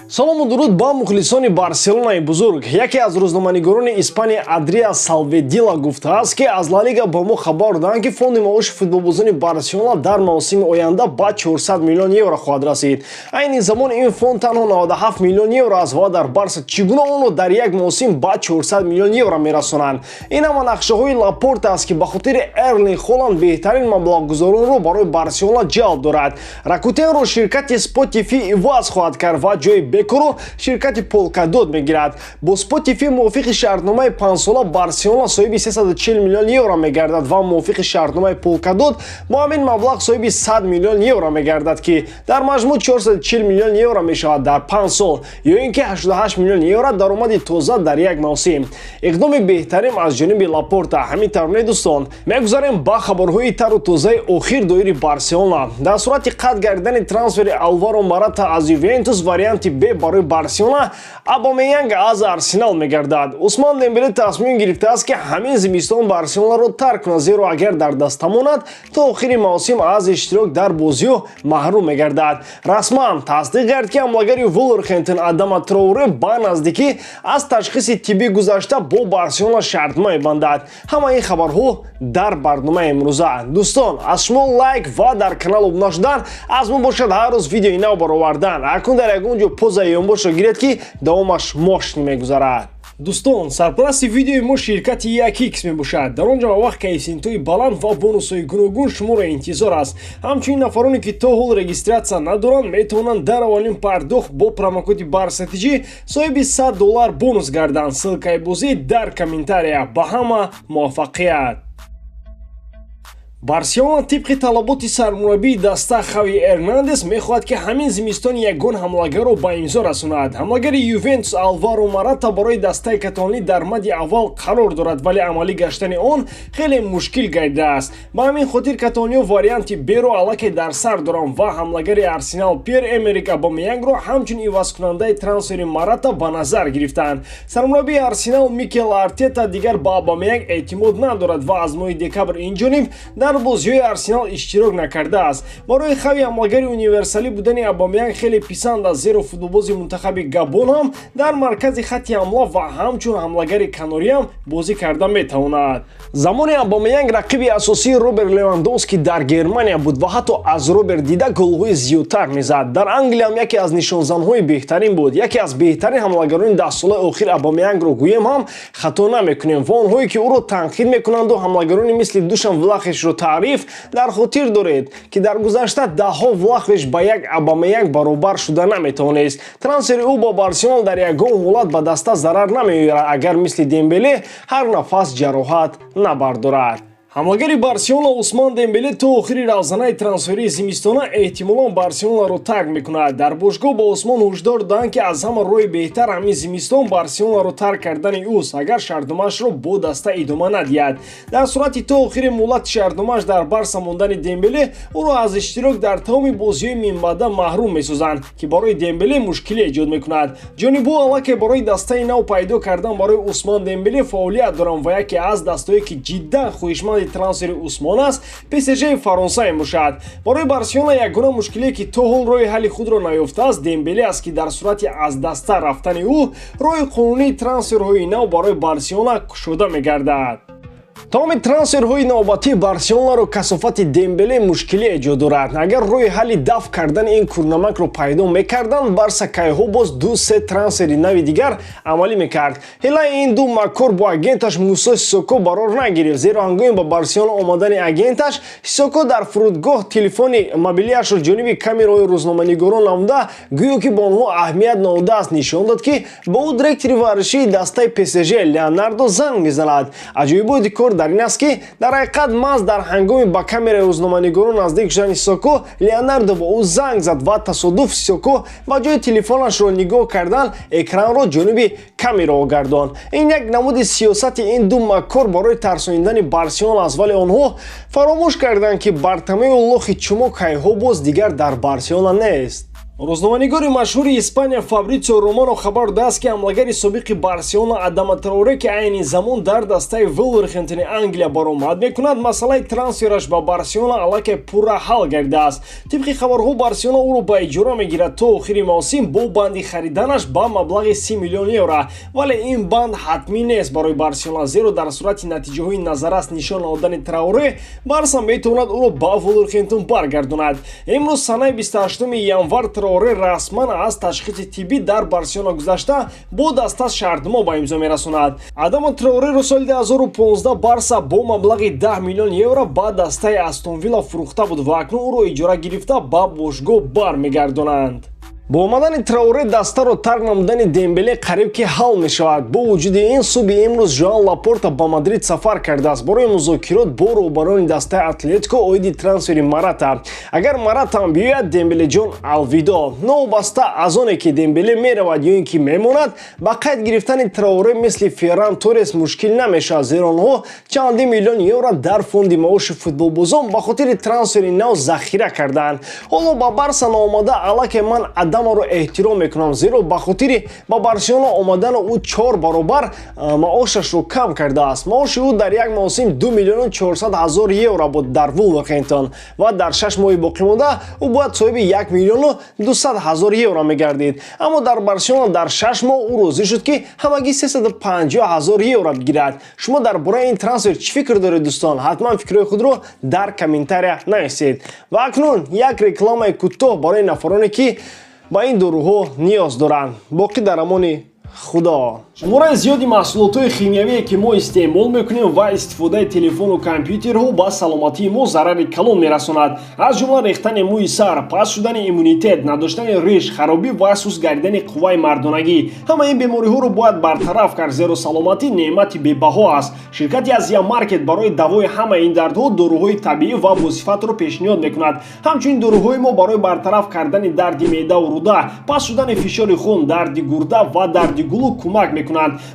Салому дуруд ба мухлисони Барселонаи бузург. Яке аз рӯзноманигорони Испания Адриа Салведила гуфтааст, ки аз Ла Лига ба мо хабар доданд, ки фонди маоши футболбозони Барселона дар мавсими оянда ба 400 миллион евро хоҳад расид. Айни замон ин фонд танҳо 97 миллион евро аст ва дар Барса чӣ гуна онро дар як мавсим ба 400 миллион евро мерасонанд? Ин ҳама нақшаҳои Лапорта аст, ки ба хотири Эрлинг Холанд беҳтарин маблағгузоронро барои Барселона ҷалб дорад. Ракутенро ширкати Spotify иваз хоҳад кард ва ҷои Бекоро ширкати Полкадот мегирад. Бо Spotify мувофиқи шартномаи панҷсола Барселона соҳиби 340 миллион евро мегардад ва мувофиқи шартномаи Полкадот бо ҳамин маблағ соҳиби 100 миллион евро мегардад, ки дар маҷмӯъ 440 миллион евро мешавад дар 5 сол ё ин ки 88 миллион евро даромади тоза дар як мавсим. Иқдоми беҳтарин аз ҷониби Лапорта, ҳамин тавр не, дӯстон? Мегузарем ба хабарҳои тару тозаи охир доири Барселона. Дар сурати қатъ гардидани трансфери Алваро Марата аз Ювентус, варианти Б барои Барселона Абамеянг аз Арсенал мегардад. Усман Дембеле тасмим гирифтааст, ки ҳамин зимистон Барселонаро тарк кунад, зеро агар дар даста монад, то охири мавсим аз иштирок дар бозиҳо маҳрум мегардад. Расман тасдиқ кард, ки ҳамлагари Вулверхемптон Адама Троуре ба наздикӣ аз ташхиси тиббӣ гузашта, бо Барселона шартнома мебандад. Ҳама ин хабарҳо дар барномаи имрӯза. Дӯстон, аз шумо лайк ва дар канал обуна шудан, аз мо бошад ҳар рӯз видеои нав баровардан. Акнун дар ягон ҷо позаи ёнбошро гиред, ки давомаш мошин мегузарад. Дӯстон, сарпарасти видеои мо ширкати 1x мебошад. Дар он ҷо вақт коэффисиентҳои баланд ва бонусҳои гуногун шуморо интизор аст. Ҳамчунин нафароне, ки то ҳол регистрация надоранд, метавонанд дар аввалин пардохт бо промокоди БАРСАТЖ соҳиби 100 доллар бонус гарданд. Ссылкаи бозӣ дар комментария. Ба ҳама муваффақият! Барселона тибқи талаботи сармураббии даста Хави Эрнандес мехоҳад, ки ҳамин зимистон ягон ҳамлагарро ба имзо расонад. Ҳамлагари Ювентус Алваро Марата барои дастаи каталонӣ дар мади аввал қарор дорад, вале амалӣ гаштани он хеле мушкил гардидааст. Ба ҳамин хотир каталониё варианти Б-ро аллакай дар сар доранд ва ҳамлагари Арсенал Пьер Эмерик Абамеянгро ҳамчун ивазкунандаи трансфери Марата ба назар гирифтанд. Сармураббии Арсенал Микел Артета дигар ба Абамеянг эътимод надорад ва аз моҳи декабр инҷониб дар бозиҳои Арсенал иштирок накардааст. Барои Хави ҳамлагари универсалӣ будани Абамеянг хеле писанд аст, зеро футболбози мунтахаби Габон ҳам дар маркази хатти ҳамла ва ҳамчун ҳамлагари канориам бозӣ карда метавонад. Замоне Абамеянг рақиби асосии Роберт Левандовски дар Германия буд ва ҳатто аз Роберт дида голҳои зиёдтар мезад. Дар Англиям яке аз нишонзанҳои беҳтарин буд. Яке аз беҳтарин ҳамлагарони даҳсолаи охир Абамеянгро гӯем ҳам, хато намекунем ва онҳое, ки ӯро танқид мекунанду ҳамлагарони мисли Душан Влаховичро таъриф, дар хотир доред, ки дар гузашта даҳҳо Влахович ба як Абамеянг баробар шуда наметавонист. Трансфери ӯ ба Барселона дар ягон ҳолат ба даста зарар намеояд, агар мисли Дембеле ҳар нафас ҷароҳат набардорад. Ҳамлагари Барселона Усман Дембеле то охири равзанаи трансферии зимистона эҳтимолан Барселонаро тарк мекунад. Дар бошгоҳ ба Усмон ҳушдор доданд, ки аз ҳама роҳи беҳтар ҳамин зимистон Барселонаро тарк кардани ӯст, агар шартномаашро бо даста идома надиҳад. Дар сурати то охири муҳлати шартномааш дар Барса мондани Дембеле, ӯро аз иштирок дар тамоми бозиҳои минбаъда маҳрум месозанд, ки барои Дембеле мушкилӣ эҷод мекунад. Ҷонибҳо аллакай барои дастаи нав пайдо кардан барои Усман Дембеле фаъолият доранд ва яке аз дастаҳое, ки ҷиддан хоҳишманди трансфери Усмон аст, ПСЖ Фаронса мебошад. Барои Барселона ягона мушкилие, ки то ҳол роҳи ҳалли худро наёфтааст, Дембеле аст, ки дар сурати аз даста рафтани ӯ роҳи қонунии трансферҳои нав барои Барселона кушода мегардад. Тамоми трансферҳои навбатии Барселонаро касофати Дембеле мушкилӣ эҷод дорад. Агар роҳи ҳалли дафъ кардани ин курнамакро пайдо мекарданд, Барса кайҳо боз ду-се трансфери нави дигар амалӣ мекард. Ҳилаи ин ду макор бо агенташ Мусо Сисоко барор нагирифт, зеро ҳангоми ба Барселона омадани агенташ Сисоко дар фурудгоҳ телефони мобилиашро ҷониби камераҳои рӯзноманигорон намуда, гӯё ки ба онҳо аҳамият надодааст, нишон дод, ки ба ӯ директори варзишии дастаи ПСЖ Леонардо занг мезанад. Аҷоиботи кор дар ин аст, ки дар ҳақиқат маҳз дар ҳангоми ба камераи рӯзноманигорон наздик шудани Сисоко Леонардо ба ӯ занг зад ва тасодуф Сисоко ба ҷои телефонашро нигоҳ кардан экранро ҷониби камераҳо гардонд. Ин як намуди сиёсати ин ду макор барои тарсонидани Барселона аст, вале онҳо фаромӯш карданд, ки Бартомеу лохи чумо кайҳо боз дигар дар Барселона нест. Рӯзноманигори машҳури Испания Фабритсио Романо хабар додааст, ки ҳамлагари собиқи Барселона Адама Траоре, ки айни замон дар дастаи Вулверхемптони Англия баромад мекунад, масъалаи трансфераш ба Барселона аллакай пурра ҳал гардидааст. Тибқи хабарҳо, Барселона ӯро ба иҷора мегирад то охири мавсим бо банди хариданаш ба маблағи 30 миллион евро. Вале ин банд ҳатмӣ нест барои Барселона, зеро дар сурати натиҷаҳои назаррас нишон надодани Траоре, Барса метавонад ӯро ба Вулверхемптон баргардонад. Имрӯз, санаи 28 январ, Траоре расман аз ташхиси тиббӣ дар Барселона гузашта, бо даста шартнома ба имзо мерасонад. Адама Траореро соли 2015 Барса бо маблағи 10 миллион евро ба дастаи Астон Вилла фурӯхта буд ва акнун ӯро иҷора гирифта, ба бошгоҳ бармегардонанд. Бо омадани Траоре дастаро тарк намудани Дембеле қариб ки ҳал мешавад. Бо вуҷуди ин, субҳи имрӯз Жоан Лапорта ба Мадрид сафар кардааст барои музокирот бо роҳбарони дастаи Атлетико оиди трансфери Марата. Агар Маратам биёяд, Дембелеҷон алвидо. Новобаста аз оне ки Дембеле меравад ё ин ки мемонад, ба қайд гирифтани Траоре мисли Ферран Торрес мушкил намешавад, зеро онҳо чандин миллион евро дар фонди маоши футболбозон ба хотири трансфери нав захира кардаанд. Ҳоло ба Барса наомада аллакай ман Адамаро эҳтиром мекунам, зеро ба хотири ба Барселона омадану ӯ чор баробар маошашро кам кардааст. Маоши ӯ дар як мавсим 2 миллиону 400 ҳазор евро буд дар Вулверхемптон ва дар 6 моҳи боқимонда ӯ бояд соҳиби 1 миллиону 200 ҳазор евро мегардид. Аммо дар Барселона дар 6 моҳ ӯ розӣ шуд, ки ҳамагӣ 350 ҳазор евро бигирад. Шумо дар бораи ин трансфер чӣ фикр доред, дӯстон? Ҳатман фикрҳои худро дар комментария нависед. Ва акнун як рекламаи кӯтоҳ барои нафароне, ки ба ин доруҳо ниёз доранд. Боқӣ дар амони Худо. Шумораи зиёди маҳсулотҳои химиявие, ки мо истеъмол мекунем, ва истифодаи телефону компютерҳо ба саломатии мо зарари калон мерасонад. Аз ҷумла рехтани мӯи сар, паст шудани иммунитет, надоштани риш, харобӣ ва суст гардидани қувваи мардонагӣ. Ҳамаи ин бемориҳоро бояд бартараф кард, зеро саломатӣ неъмати бебаҳо аст. Ширкати Азия Маркет барои давои ҳамаи ин дардҳо доруҳои табиӣ ва босифатро пешниҳод мекунад. Ҳамчунин доруҳои мо барои бартараф кардани дарди меъдаву рӯда, паст шудани фишори хун, дарди гурда ва дарди гулӯ кӯмак мекунанд.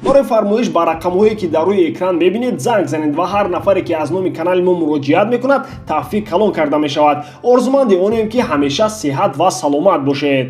Барои фармоиш ба рақамҳое, ки дар рӯи экран мебинед, занг занед ва ҳар нафаре, ки аз номи канали мо муроҷиат мекунад, тахфиф калон карда мешавад. Орзуманди онем, ки ҳамеша сиҳат ва саломат бошед.